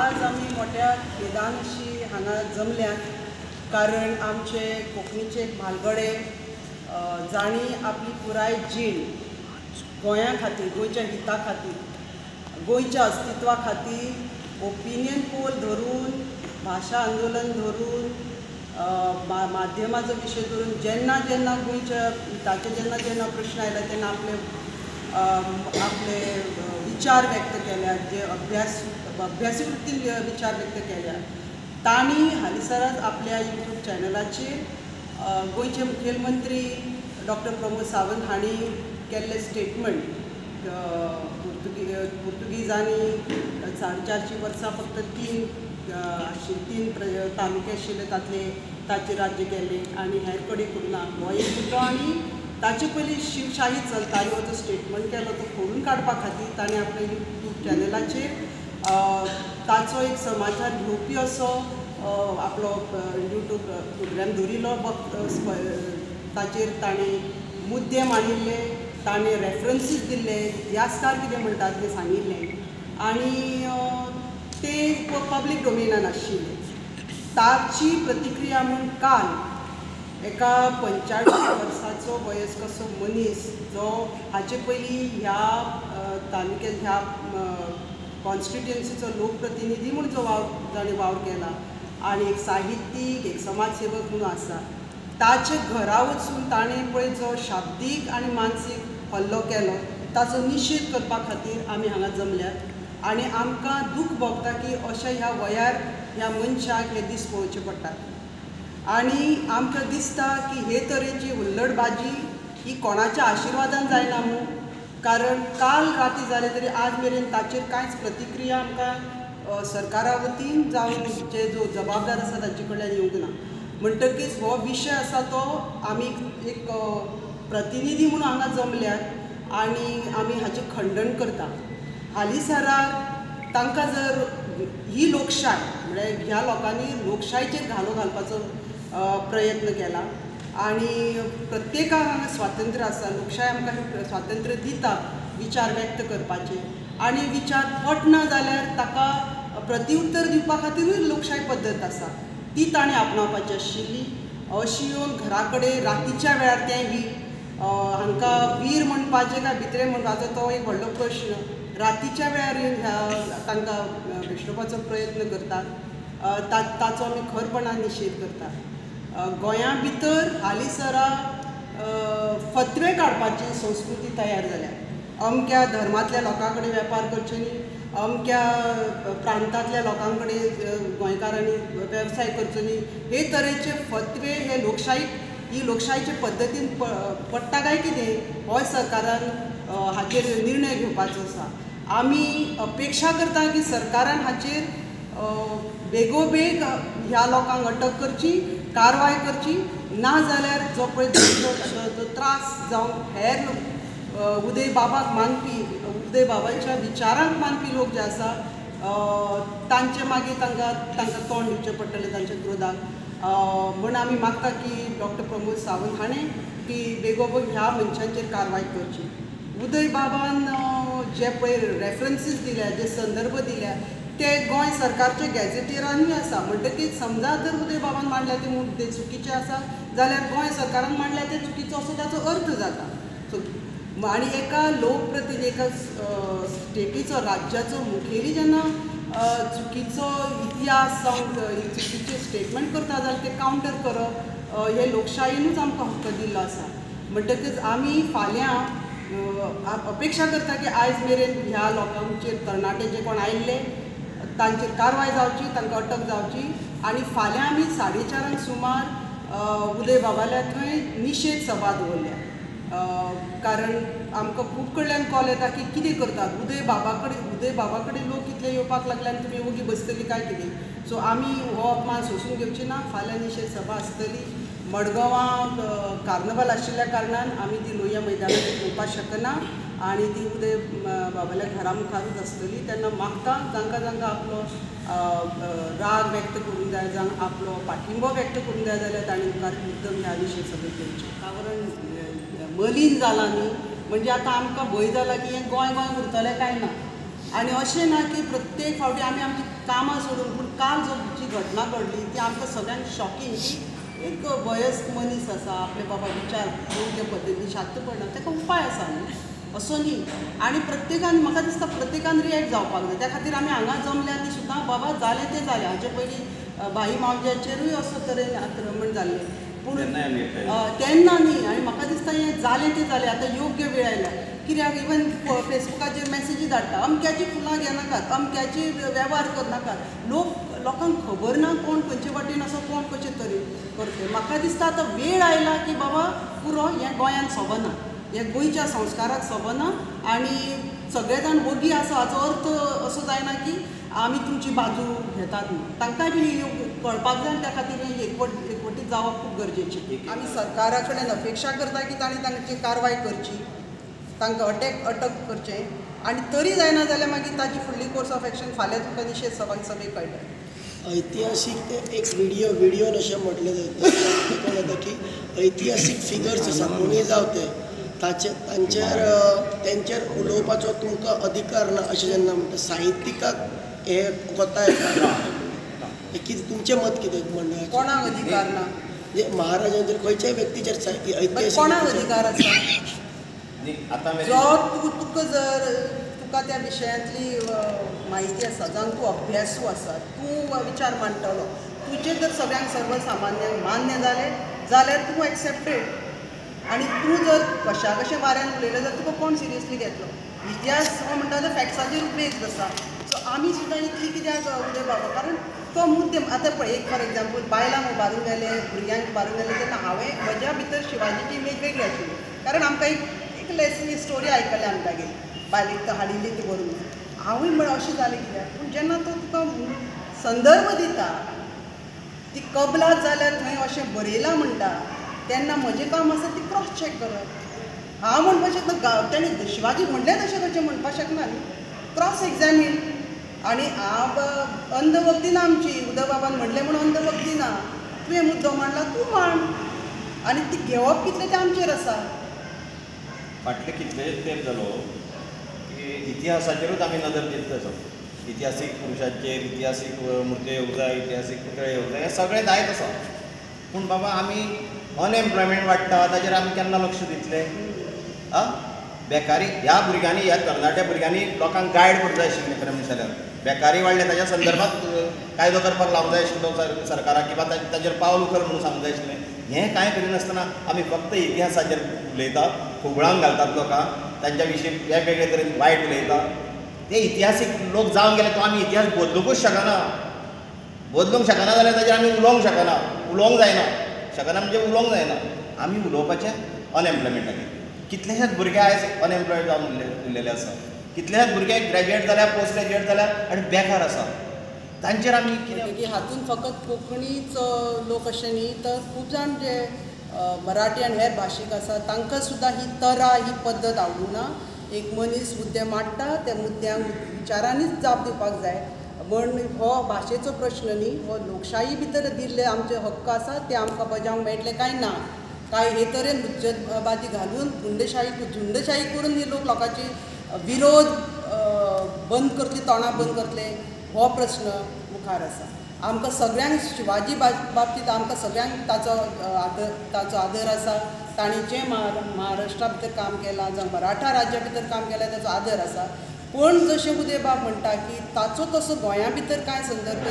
आज आमी मोठ्या खेदानशी हांगा जमल्यात, कारण आमचे कोंकणीचे म्हालगडे जांणी आपली पुराय जीण गोंया खातीर, गोंयच्या हिता खातीर, गोंयच्या अस्तित्वा खातीर ओपिनियन पोल धरून, भाशा आंदोलन धरून, माध्यमाचो विशय धरून जेन्ना जेन्ना गोंयच्या हिताचे जेन्ना जेन्ना प्रश्न आयले तेन्ना आपले आपले विचार व्यक्त केल्या, जे अभ्यासी वृत्तीन विचार व्यक्त केल्या. तांणी हालींसराच आपल्या यूट्यूब चॅनलाचेर गोंयचे मुखेलमंत्री डॉक्टर प्रमोद सावंत हांणी केल्लें स्टेटमेंट, पुर्तुगीजांनी 450 वर्सां फक्त तीन तालुके आशिल्ले तातले ताचेर राज्य केलें आनी हेर कडेन करूं ना, हो एक मुद्दो. आनी ताचे पयलीं शिवशाही चलताली हो जो स्टेटमेंट केलो तो खोडून काडपा खातीर ताणें आपल्या यूट्यूब चॅनलाचेर ताचो एक समाचार घेवपी असो आपलो यूट्यूब प्रोग्राम दवरिल्लो. ताचेर ताणें मुद्दे मांडिल्ले, ताणें रेफरन्सीस दिल्ले, इतिहासकार कितें म्हणटात तें सांगिल्लें आनी ते पब्लीक डोमेनान आशिल्ले. ताची प्रतिक्रिया म्हूण काल एका 45 वर्साचो वयस्क असो मनीस जो हाचे पयलीं ह्या तालुक्यात ह्या कॉन्स्टिट्युएन्सीचो लोकप्रतिनिधी म्हूण जो वावर जाणें वावर केला आनी एक साहित्यीक, एक समाजसेवक म्हणून आसा, ताचे घरा वचून ताणें पळय जो शाब्दीक आनी मानसीक हल्लो केलो ताचो निशेध करपा खातीर आमी हांगा जमल्यात. आनी आमकां दूख भोगता की अशें ह्या वयार ह्या मनशाक हे दीस पळोवचे पडटात आनी आमकां दिसता की हे तरेची हुल्लडबाजी ही कोणाच्या आशिर्वादान जायना मूं, कारण काल राती जालें तरी आज मेरेन ताचेर कांयच प्रतिक्रिया आमकां सरकारा वतीन जावं जे जो जबाबदार आसा तांचे कडल्यान येवंक ना. म्हणटकीच हो विशय आसा तो आमी एक प्रतिनिधी म्हणून हांगा जमल्यात आनी आमी हाचें खंडन करता. हालींसराक तांकां जर ही लोकशाय म्हळ्यार ह्या लोकांनी लोकशायचेर घालो घालपाचो प्रयत्न केला आनी प्रत्येकाक हांगा स्वातंत्र्य आसा, लोकशाय आमकां स्वातंत्र्य दिता विचार व्यक्त करपाचे आनी विचार पटना जाल्यार ताका प्रतिउत्तर दिवपा खातीरूय लोकशाय पद्दत आसा, ती ताणें आपणावपाची आशिल्ली. अशी येवन घरा कडेन रातीच्या वेळार तें बी हांकां वीर म्हणपाचें काय भितरे म्हणपाचो तो एक व्हडलो प्रश्न. रातीच्या वेळार येवन ह्या तांकां भेश्टोवपाचो प्रयत्न करतात, ताचो आमी खरपणान निशेध करतात. गोंया भितर हालींसरा फतवे काडपाची संस्कृती तयार जाल्या. अमक्या धर्मांतल्या लोकां कडेन वेपार करचे न्ही, अमक्या प्रांतांतल्या लोकां कडेन गोंयकारांनी वेवसाय करचो न्ही, हे तरेचे फतवे हे लोकशाही ही लोकशाहीचे पद्दतीन पडटा काय कितें होय सरकारान हाचेर निर्णय घेवपाचो आसा. आमी अपेक्षा करता की सरकारान हाचेर बेगोबेग ह्या लोकांक अटक करची, कारवाय करची, ना जाल्यार जो पळय जो त्रास जावन हेर उदय बाबाक मानपी, उदय बाबाच्या विचारांक मानपी लोक जे आसा तांचे मागीर तांकां तांकां तोंड दिवचें पडटलें तांच्या क्रोधाक. म्हूण आमी मागता की डॉक्टर प्रमोद सावंत हाणें की बेगोबेग ह्या मनशांचेर कारवाय करची. उदय बाबान जे पळय रेफरन्सीस दिल्या, जे संदर्भ दिल्या ते गोंय सरकारच्या गॅझेटियरानूय आसा. म्हणटकीच समजा जर उदय बाबान मांडल्या ते मुद्दे चुकीचे आसा जाल्यार गोंय सरकारान मांडल्या ते चुकीचो असो ताचो अर्थ जाता. सो आनी एका लोकप्रतिनिधी, एका स्टेटीचो, राज्याचो मुखेली जेन्ना चुकीचो इतिहास जावं चुकीचें स्टेटमेंट करता जाल्यार ते कावंटर करप हे लोकशायेनूच आमकां हक्क दिल्लो आसा. म्हणटकीच आमी फाल्यां अपेक्षा करता की आयज मेरेन ह्या लोकांचेर, तरणाटे जे कोण आयिल्ले तांचेर कारवाय जावची, तांकां अटक जावची आनी फाल्यां आमी 4:30 सुमार उदय बाबाल्या थंय निशेध सभा दवरल्या. कारण आमकां खूब कडल्यान कॉल येता की कितें करतात, उदय बाबा कडेन लोक कितले येवपाक लागले आनी तुमी ओगी बसतली काय कितें. सो आमी हो अपमान सोंसून घेवची ना. फाल्यां निशेध सभा आसतली. मडगांवां कार्नवाल आशिल्ल्या कारणान आमी ती लोहिया मैदानाचेर घेवपाक शकना आनी ती उदय बाबाल्या घरा मुखारूच आसतली. तेन्ना मागता जांकां जांकां आपलो राग व्यक्त करूंक जाय, जांकां आपलो पाठिंबो व्यक्त करूंक जाय जाल्यार तांणी मुखार मुद्दम ह्या विशय सगळें घेवचें. वातावरण मलीन जालां न्ही, म्हणजे आतां आमकां भंय जाला की हें गोंय गोंय उरतलें काय ना. आनी अशें ना की प्रत्येक फावटी आमी आमची कामां सोडून, पूण काल जो जी घटना घडली ती आमकां सगळ्यांक शॉकिंग की एक वयस्क मनीस आसा, आपले बाबा विचार योग्य पद्दतीन शांत पडना, ताका उपाय आसा न्हू, असो न्ही. आनी प्रत्येकान म्हाका दिसता प्रत्येकान रिएक्ट जावपाक जाय. त्या खातीर आमी हांगा जमल्या ती सुद्दां बाबा जालें तें जालें. हाचे पयलीं भाई मावज्याचेरूय असो तरेन आक्रमण जाल्लें, पूण तेन्ना न्ही. आनी म्हाका दिसता हें जालें तें जालें, आतां योग्य वेळ आयला. कित्याक इवन फेसबुकाचेर मॅसेजी धाडटा, अमक्याची फुलां घेनाकात, अमक्याची वेव्हार करनाकात. लोकांक खबर ना कोण खंयचे वाटेन आसा, कोण कशे तरेन करता. म्हाका दिसता आतां वेळ आयला की बाबा पुरो, हें गोंयांत सोबना, हें गोंयच्या संस्काराक सोबना. आनी सगळे जाण वगी आसा हाचो अर्थ असो जायना की आमी तुमची बाजू घेतात न्हू. तांकांय बी कळपाक जाय, त्या खातीर एकवटीत जावप खूब गरजेचें. आमी सरकारा कडेन अपेक्षा करता की तांणी तांची कारवाय करची, तांकां अटक करचें, आनी तरी जायना जाल्यार मागीर ताची फुडली कोर्स ऑफ एक्शन फाल्यां तुमकां निशेध सभेक कळटा. ऐतिहासीक ते एक व्हिडियोन अशें म्हटलें जाता, देखून जाता की ऐतिहासीक फिगर्स आसा कोणूय जावं ते, तांचेर तेंचेर उलोवपाचो तुमकां अधिकार ना अशें जेन्ना म्हणटा. साहित्यिकाक हे कोता येता कितें तुमचें मत कितें म्हणणें? कोणाक अधिकार ना? म्हणजे महाराजांचेर खंयच्याय व्यक्तीचेर ऐतिहासीक कोणाक अधिकार आसा? जो तुका जर तुका त्या विशयांतली म्हायती आसा, जावन तूं अभ्यासू आसा, तूं विचार मांडटलो, तुजें जर सगळ्यांक सर्वसामान्यांक मान्य जालें जाल्यार तूं एक्सेप्टेड. आनी तूं जर कशा कशें वाऱ्यान उलयलें जाल्यार तुका कोण सिरियसली घेतलो? इतिहास हो म्हणटा तो फॅक्ट्साचेर बेस्ड आसा. सो आमी सुद्दां इतली कित्याक उदय बाबा, कारण तो मुद्दे आतां पळय, एक फॉर एग्जाम्पल बायलांक उबारून गेले, भुरग्यांक उबारून गेले तेन्ना हांवें म्हज्या भितर शिवाजीची इमेज वेगळी आशिल्ली, कारण आमकां एक लेसन स्टोरी आयकल्या आमी तागेली, बायलेक तो हाडिल्ली ती बरोवन. हांवूय म्हळ्यार अशें जालें कित्याक, पूण जेन्ना तो तुका संदर्भ दिता, ती कबलात जाल्यार थंय अशें बरयलां म्हणटा, तेन्ना म्हजें काम आसा ती क्रॉस चॅक करप. हांव म्हणपाक शकना तेणें शिवाजी म्हणलें तशें कशें म्हणपाक शकना न्ही, क्रॉस एग्जामीन. आनी हांव अंधभक्ती ना आमची, उदय बाबान म्हणलें म्हणून अंधभक्ती ना. तुवें मुद्दो मांडला, तूं मांड, आनी ती घेवप कितलें तें आमचेर आसा. फाटले कितलेशेच तेंप जालो की इतिहासाचेरूच आमी नदर दित आसा. इतिहासीक पुरुशांचेर, इतिहासीक मुर्त्यो येवंक जाय, इतिहासीक पुतळे येवंक जाय, हें सगळें जायत आसा. पूण बाबा आमी अनएम्प्लॉयमेंट वाडटा ताजेर आमी केन्ना लक्ष दितले? आं, बेकारी ह्या भुरग्यांनी, ह्या तरणाट्या भुरग्यांनी लोकांक गायड करूंक जाय आशिल्लें. खरें म्हणलें जाल्यार बेकारी वाडल्या ताच्या संदर्भात कायदो करपाक लावंक जाय आशिल्लो सरकाराक, किंवा ताजेर पावल उखल म्हणून सांगूंक जाय आशिल्लें. हें कांय करिनासतना आमी फक्त इतिहासाचेर उलयता, खुबळावन घालतात लोकांक, तांच्या विशीं वेगवेगळे तरेन वायट उलयता. ते इतिहासीक लोक जावन गेले तो आमी इतिहास बदलुंकूच शकना. बदलूंक शकना जाल्यार ताजेर आमी उलोवंक शकना, उलोवंक जायना. शकना म्हणजे उलोवंक जायना. आमी उलोवपाचें अनएम्प्लॉयमेंटाचेर. कितलेशेच भुरगे आयज अनएम्प्लॉयड जावन उरलेले आसा, कितलेशेच भुरगे ग्रॅज्युएट जाल्या, पोस्ट ग्रॅज्युएट जाल्या आनी बेकार आसा. तांचेर आमी कितें की हातूंत फकत कोंकणीच लोक अशें न्ही, तर खूब जाण जे मराठी आनी हेर भाशीक आसा तांकां सुद्दां ही तरा, ही पद्दत आवडूना. एक मनीस मुद्दे मांडटा, त्या मुद्द्यांक विचारांनीच जाप दिवपाक जाय. म्हण हो भाशेचो प्रश्न न्ही, हो लोकशाही भितर दिल्ले आमचे हक्क आसा ते आमकां बजावंक मेळटले काय ना, काय हे तरेन हुज्जतबाजी घालून गुंडशाही झुंडशाही करून ही लोक लोकांची विरोध बंद करतले, तोंडां बंद करतले, हो प्रश्न मुखार आसा. आमकां सगळ्यांक शिवाजी बाबतींत आमकां सगळ्यांक ताचो आदर आसा. तांणी जें महाराष्ट्रा भितर काम केलां, जावं मराठा राज्या भितर काम केलां, ताचो आदर आसा. पूण जशें उदयबाब म्हणटा की ताचो तसो गोंया भितर कांय संदर्भ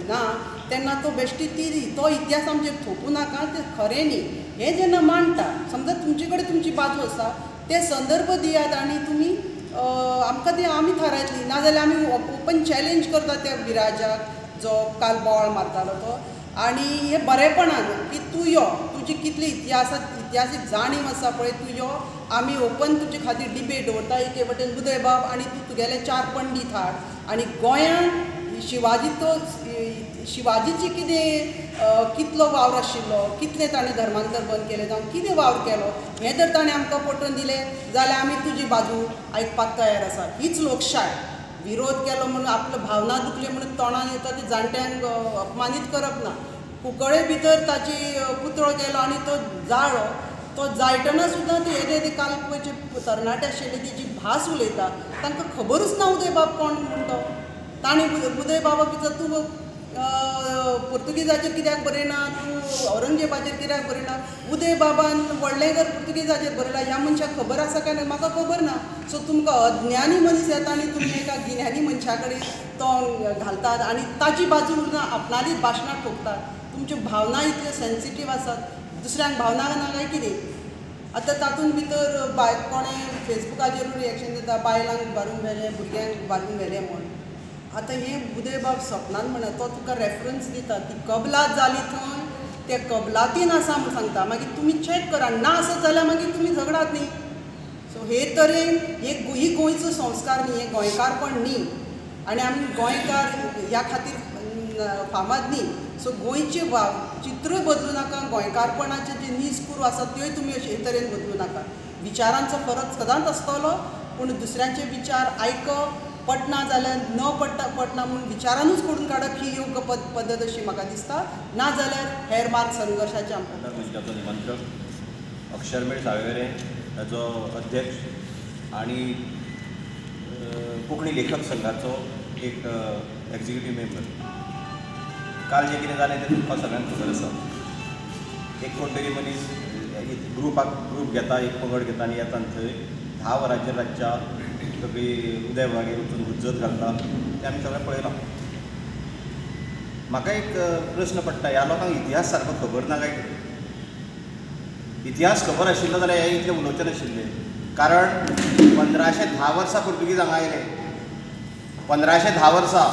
ना, तेन्ना तो बेश्टी ती तो इतिहास आमचेर थोपूं नाका, तें खरें न्ही हें जेन्ना मांडटा, समजा तुमचे कडेन तुमची बाजू आसा, ते संदर्भ दियात आनी तुमी आमकां ते आमी थारायतली. नाजाल्यार आमी ओपन चॅलेंज करता त्या विराजाक जो काल बोवाळ मारतालो तो, आनी हें बरेपणान की तूं यो, तुजी कितली इतिहासीक जाणीव आसा पळय, तूं यो, आमी ओपन तुजे खातीर डिबेट दवरता. एके वटेन उदयबाब आनी तूं तुगेले 4 पंडीत हाड, आनी गोंयांत शिवाजी तो शिवाजीची कितें कितलो वावर आशिल्लो, कितलें ताणें धर्मांतर बंद केलें, जावं कितें वावर केलो, हें जर ताणें आमकां पटोवन दिलें जाल्यार आमी तुजी बाजू आयकपाक तयार आसा. हीच लोकशाय. विरोध केलो म्हणून आपल्यो भावना दुखल्यो म्हणून तोंडान येता ती जाणट्यांक अपमानीत करप ना. कुंकळे भितर ताची पुतळो गेलो आनी तो जाळो, तो जायटना सुद्दां ते येदे येदे काल पळय तरणाटे आशिल्ले ती जी भास उलयता तांकां खबरूच ना उदयबाब कोण म्हूण तो. ताणें उदयबाबाक विचार तूं पुर्तुगेजाचेर कित्याक बरयना, तूं औरंगजेबाचेर कित्याक बरयना. उदयबाबान व्हडलें घर पुर्तुगेजाचेर बरयलां, ह्या मनशाक खबर आसा काय ना म्हाका खबर ना. सो तुमकां अज्ञानी मनीस येता आनी तुमी एका गिन्यानी मनशा कडेन तो घालतात आनी ताची बाजू उरना, आपणालीच भाशणां ठोकतात. तुमच्यो भावना इतल्यो सेन्सिटीव आसात, दुसऱ्यांक भावना ना काय कितें. आतां तातूंत भितर बाय कोणें फेसबुकाचेरूय रिएक्शन दिता, बायलांक मारून व्हेलें, भुरग्यांक मारून व्हेलें म्हूण. आतां हें उदयबाब सपनान म्हणा तो तुका रेफरन्स दिता, ती कबलात जाली थंय त्या कबलातीन आसा म्हूण सांगता. मागीर तुमी चॅक करा, ना आसत जाल्यार मागीर तुमी झगडात न्ही. सो हे तरेन ही गोंयचो संस्कार न्ही, हें गोंयकारपण न्ही आनी आमी गोंयकार ह्या खातीर फामाद न्ही. सो गोंयचें चित्रूय बदलूं नाका, गोंयकारपणाचे जे नीज कुरू आसा त्योय तुमी अशे हे तरेन बदलूं नाका. विचारांचो फरक सदांच आसतलो, पूण दुसऱ्यांचे विचार आयकप, पटना जाल्यार न पडटा पटना म्हूण विचारानूच कोडून काडप ही योग्य पद्दत अशी म्हाका दिसता. ना जाल्यार हेर मार्ग संघर्शाचे आमकां. मंचाचो निमंत्रक अक्षरमेळ सावयवेरें ताचो अध्यक्ष आनी कोंकणी लेखक संघाचो एक एक्झिक्युटीव मेंबर. काल जें कितें जालें तें तुमकां सगळ्यांक खबर आसा. एक कोण तरी मनीस ग्रुप घेता, एक पंगड घेता आनी येता थंय 10 वरांचेर रातच्या सगळी उदयबाबागेर वचून हुज्जत घालता, तें आमी सगळें पळयलां. म्हाका एक प्रस्न पडटा, ह्या लोकांक इतिहास सारको खबर ना काय कितें? इतिहास खबर आशिल्लो जाल्यार हे इतले उलोवचे नाशिल्ले. कारण 1510 वर्सां पुर्तुगीज हांगा आयले, 1510 वर्सां.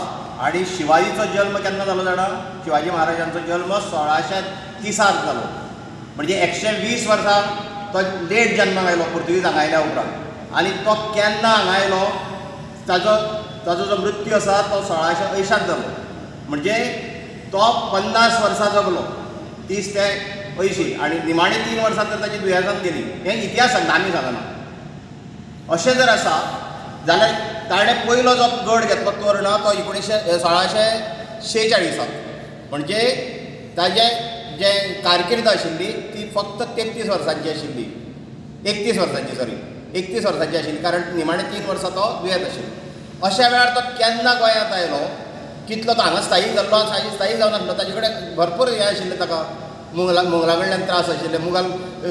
आनी शिवाजीचो जल्म केन्ना जालो जाणा? शिवाजी महाराजांचो जल्म 1630 जालो, म्हणजे 120 वर्सां तो लेट जन्माक आयलो पुर्तुगीज हांगा आयल्या उपरांत. आनी तो केन्ना हांगा आयलो, ताजो जो मृत्यू आसा तो 1680 जालो, म्हणजे तो 50 वर्सां जगलो, 30 ते 80. आनी निमाणे 3 वर्सां तर ताची दुयेंसान गेली. हें इतिहास सांगता, आमी सांगना. अशें जर आसा जाल्यार ताणें पयलो जो गड घेतलो तोरणा तो 1646, म्हणजे ताजें जे कारकीर्द आशिल्ली ती फक्त 33 वर्सांची आशिल्ली, 31 वर्सांची, सॉरी 31 वर्सांची आशिल्ली, कारण निमाणे 3 वर्सां तो दुयेंत आशिल्लो. अशा वेळार तो केन्ना गोंयांत आयलो, कितलो तो हांगा स्थायीक जाल्लो, स्थायीक जावन आसलो, ताजे कडेन भरपूर हें आशिल्लें, ताका मुगला कडल्यान त्रास आशिल्ले, मुगल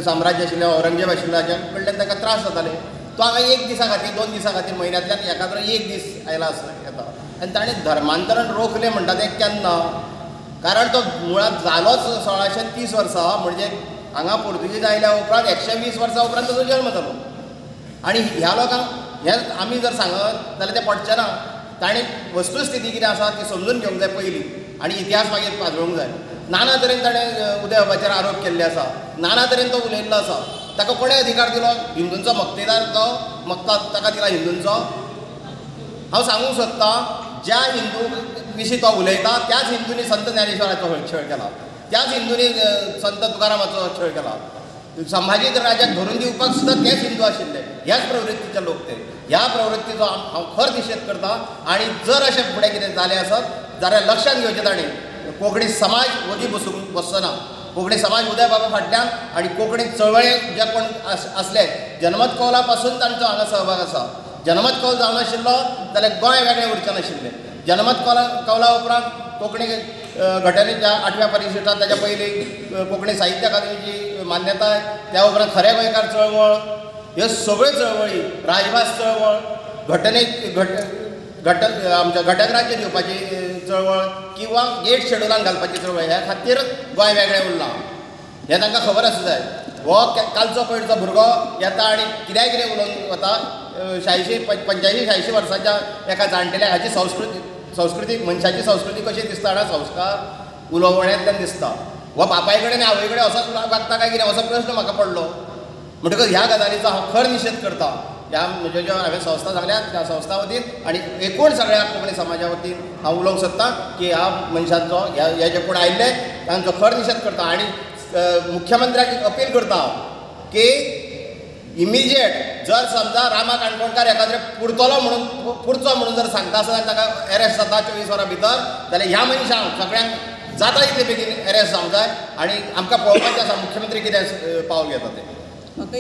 साम्राज्य आशिल्लें, औरंगजेब आशिल्लो, हाज्या कडल्यान ताका त्रास जाताले. तो हांगा एक दिसा खातीर, 2 दिसां खातीर, म्हयन्यांतल्यान एकाद्रो एक दीस आयला आसो येता. आनी ताणें धर्मांतरण रोखलें म्हणटा तें केन्ना? कारण तो मुळांत जालोच 1630 वर्सां, म्हणजे हांगा पुर्तुगीज आयल्या उपरांत 120 वर्सां उपरांत ताजो जल्म जालो. आनी ह्या लोकांक हें आमी जर सांगत जाल्यार तें पडचें ना. ताणें वस्तुस्थिती कितें आसा ती समजून घेवंक जाय पयलीं आनी इतिहास मागीर पाजळोवंक जाय. नाना तरेन ताणें उदयबाबाचेर आरोप केल्ले आसा, नाना तरेन तो उलयल्लो आसा. ताका कोणें अधिकार दिलो? हिंदूंचो मक्तेदार तो मक्ता ताका दिला हिंदूंचो. हांव सांगूंक सोदतां, ज्या हिंदू विशीं तो उलयता त्याच हिंदूंनी संत ज्ञानेश्वराचो छळ केला, त्याच हिंदूंनी संत तुकारामाचो छळ केला, संभाजी राजाक धरून दिवपाक सुद्दां तेच हिंदू आशिल्ले. ह्याच प्रवृत्तीचे लोक ते. ह्या प्रवृत्तीचो हांव खर निशेध करता. आनी जर अशें फुडें कितें जालें आसत जाल्यार लक्षांत घेवचें ताणें, कोंकणी समाज वगी बसचो ना. कोंकणी समाज उदयबाबा फाटल्यान आनी कोंकणी चळवळे जे कोण आसले जनमत कौला पासून तांचो हांगा सहभाग आसा. जनमत कौल जावनाशिल्लो जाल्यार गोंय वेगळें उरचें नाशिल्लें. जनमत कौला उपरांत कोंकणी घटनेच्या 8व्या परिशिष्टांत, ताच्या पयलीं कोंकणी साहित्य अकादमीची मान्यताय, त्या उपरांत खरे गोंयकार चळवळ, ह्यो सगळ्यो चळवळी, राजभास चळवळ, आमच्या घटक राज्य दिवपाची चळवळ किंवा गेट शेड्युलान घालपाची चळवळ, ह्या खातीर गोंय वेगळें उरलां हें तांकां खबर आसूं जाय. हो कालचो पयरचो भुरगो येता आनी कित्याय कितें उलोवन वता. 86, 85, 86 वर्सांच्या एका जाणटेल्याक हाची संस्कृती, मनशाची संस्कृती कशी दिसता जाणा, संस्कार उलोवण्यांतल्यान दिसता. हो बापाय कडेन आवय कडेन असोच वागता काय कितें असो प्रस्न म्हाका पडलो. म्हणटकच ह्या गजालीचो हांव खर निशेध करता. ह्या म्हज्यो ज्यो हांवें संस्था सांगल्या त्या संस्था वतीन आनी एकूण सगळ्या कोंकणी समाजा वतीन हांव उलोवंक सोदतां की ह्या मनशांचो, ह्या जे कोण आयिल्ले तांचो खर निशेध करता. आनी मुख्यमंत्र्याक अपील करता हांव की इमिजिएट जर समजा रामा काणकोणकार एकाद्रे पुरतलो म्हणून, पुरचो म्हणून जर सांगता आसत आनी ताका एरेस्ट जाता 24 वरां भितर, जाल्यार ह्या मनशांक सगळ्यांक जाता तितले बेगीन एरेस्ट जावंक जाय. आनी आमकां पळोवपाचें आसा मुख्यमंत्री कितें पावल घेता तें. म्हाका